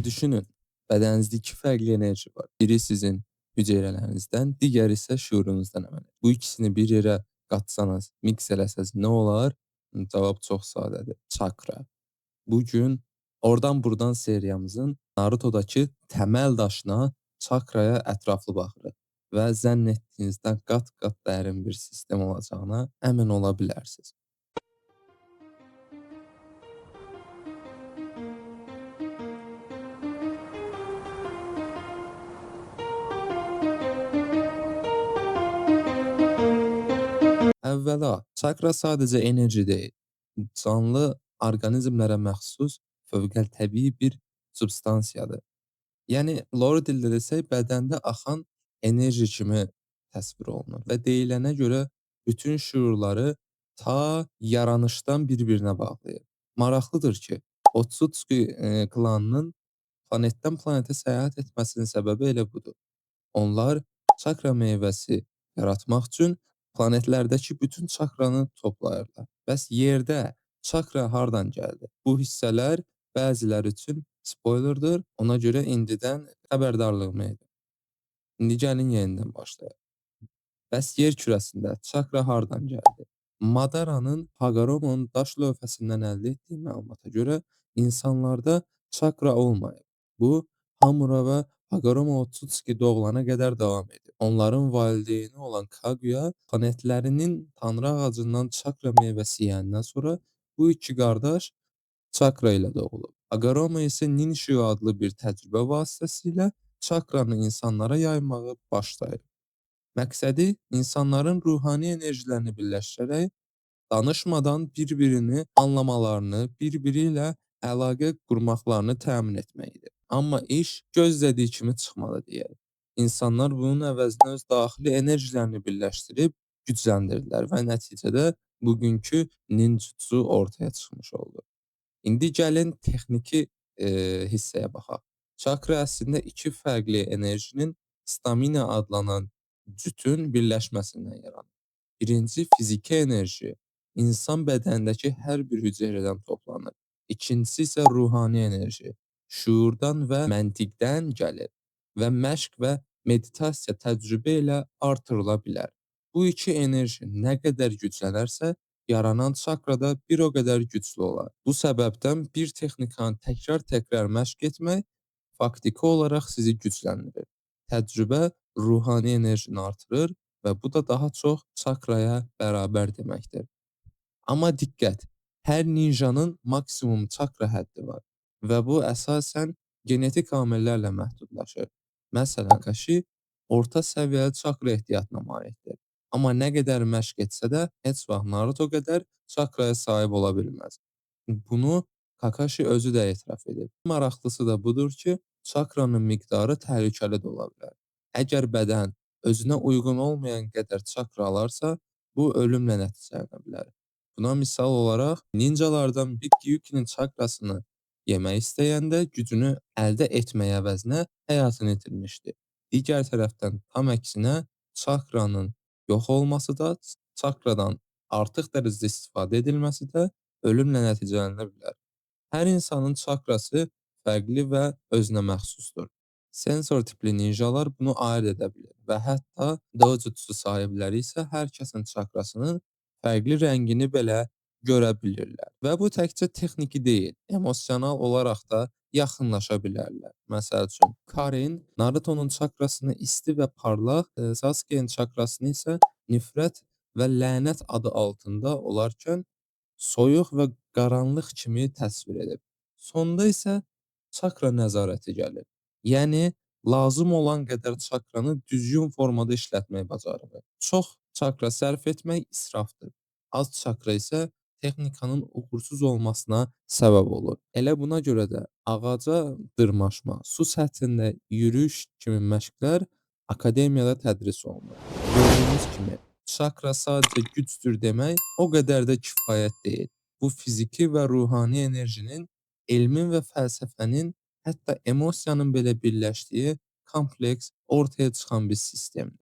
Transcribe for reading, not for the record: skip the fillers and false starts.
Bir düşünün, bədəninizdə iki fərqli enerji var. Biri sizin hüceyrələrinizdən, digəri isə şüurunuzdan əməl edir. Bu ikisini bir yerə qatsanız, mix eləsəz nə olar? Cavab çox sadədir. Çakra. Bu gün oradan buradan seriyamızın Naruto'dakı təməl daşına, çakraya ətraflı baxırıq və zənn etdiyinizdən qat-qat dərin bir sistem olacağına əmin ola bilərsiniz. Əvvəla, çakra sadəcə enerji deyil, canlı orqanizmlərə məxsus fövqəltəbii bir substansiyadır. Yəni, lore dildə desək, bədəndə axan enerji kimi təsvir olunur və deyilənə görə bütün şüurları ta yaranışdan bir-birinə bağlayır. Maraqlıdır ki, Otsutsuki klanının planetdən planetə səyahət etməsinin səbəbi elə budur. Onlar çakra meyvəsi yaratmaq üçün planetlərdəki bütün çakranı toplayırlar. Bəs yerdə çakra hardan gəldi? Bu hissələr bəziləri üçün spoilerdır. Ona görə indidən xəbərdarlığımı edim. İndi gəlin yenidən başlayaq. Bəs yer kürəsində çakra hardan gəldi? Madaranın Hagoromo'nun daş lövhəsindən əldə etdiyi məlumata görə insanlarda çakra olmayıb. Bu, Hamura və Hagoromo Otsutsuki doğulana qədər davam edir. Onların valideyni olan Kaguya planetlərinin tanrı ağacından çakra meyvəsi yeyəndən sonra bu iki qardaş çakra ilə doğulub. Hagoromo isə Ninshu adlı bir təcrübə vasitəsilə çakranı insanlara yaymağı başlayır. Məqsədi insanların ruhani enerjilərini birləşdirərək danışmadan bir-birini anlamalarını, bir-biri ilə əlaqə qurmaqlarını təmin etmək idi. Amma iş gözlədiyi kimi çıxmadı deyək. İnsanlar bunun əvəzinə öz daxili enerjilərini birləşdirib gücləndirdilər və nəticədə bugünkü ninjutsu ortaya çıxmış oldu. İndi gəlin texniki hissəyə baxaq. Çakra əslində iki fərqli enerjinin stamina adlanan cütün birləşməsindən yaranır. Birinci fiziki enerji insan bədənindəki hər bir hüceyrədən toplanır. İkincisi isə ruhani enerji şuurdan və məntiqdən gəlir və məşq və meditasiya təcrübə ilə artırıla bilər. Bu iki enerji nə qədər güclənərsə, yaranan çakra da bir o qədər güclü olar. Bu səbəbdən bir texnikanı təkrar-təkrar məşq etmək faktiki olaraq sizi gücləndirir. Təcrübə ruhani enerjini artırır və bu da daha çox çakraya bərabər deməkdir. Amma diqqət, hər ninjanın maksimum çakra həddi var və bu əsasən genetik amillərlə məhdudlaşır. Məsələn, Kakashi orta səviyyəli çakra ehtiyatına malikdir. Amma nə qədər məşq etsə də, heç vaxt Naruto qədər çakraya sahib ola bilməz. Bunu Kakashi özü də etiraf edib. Maraqlısı da budur ki, çakranın miqdarı təhlükəli də ola bilər. Əgər bədən özünə uyğun olmayan qədər çakra alarsa, bu ölümlə nəticələnə bilər. Buna misal olaraq ninjalardan Big Gyukinin çakrasını yemək istəyəndə gücünü əldə etmək əvəzinə həyatını itirmişdi. Digər tərəfdən tam əksinə çakranın yox olması da, çakradan artıq dərəcədə istifadə edilməsi də ölümlə nəticələnə bilər. Hər insanın çakrası fərqli və özünə məxsusdur. Sensor tipli ninjalar bunu ayırd edə bilir və hətta dojutsu sahibləri isə hər kəsin çakrasının fərqli rəngini belə görə bilirlər. Və bu təkcə texniki deyil, emosional olaraq da yaxınlaşa bilərlər. Məsəl üçün, Karin Naruto'nun çakrasını isti və parlaq, Sasuke'nin çakrasını isə nifrət və lənət adı altında olarkən soyuq və qaranlıq kimi təsvir edib. Sonda isə çakra nəzarəti gəlir. Yəni lazım olan qədər çakranı düzgün formada işlətmək bacarığı. Çox çakra sərf etmək israfdır. Az çakra isə texnikanın uğursuz olmasına səbəb olur. Elə buna görə də ağaca dırmaşma, su səthində yürüyüş kimi məşqlər akademiyada tədris olunur. Gördüyünüz kimi, çakra sadəcə gücdür demək o qədər də kifayət deyil. Bu fiziki və ruhani enerjinin, elmin və fəlsəfənin, hətta emosiyanın belə birləşdiyi kompleks ortaya çıxan bir sistemdir.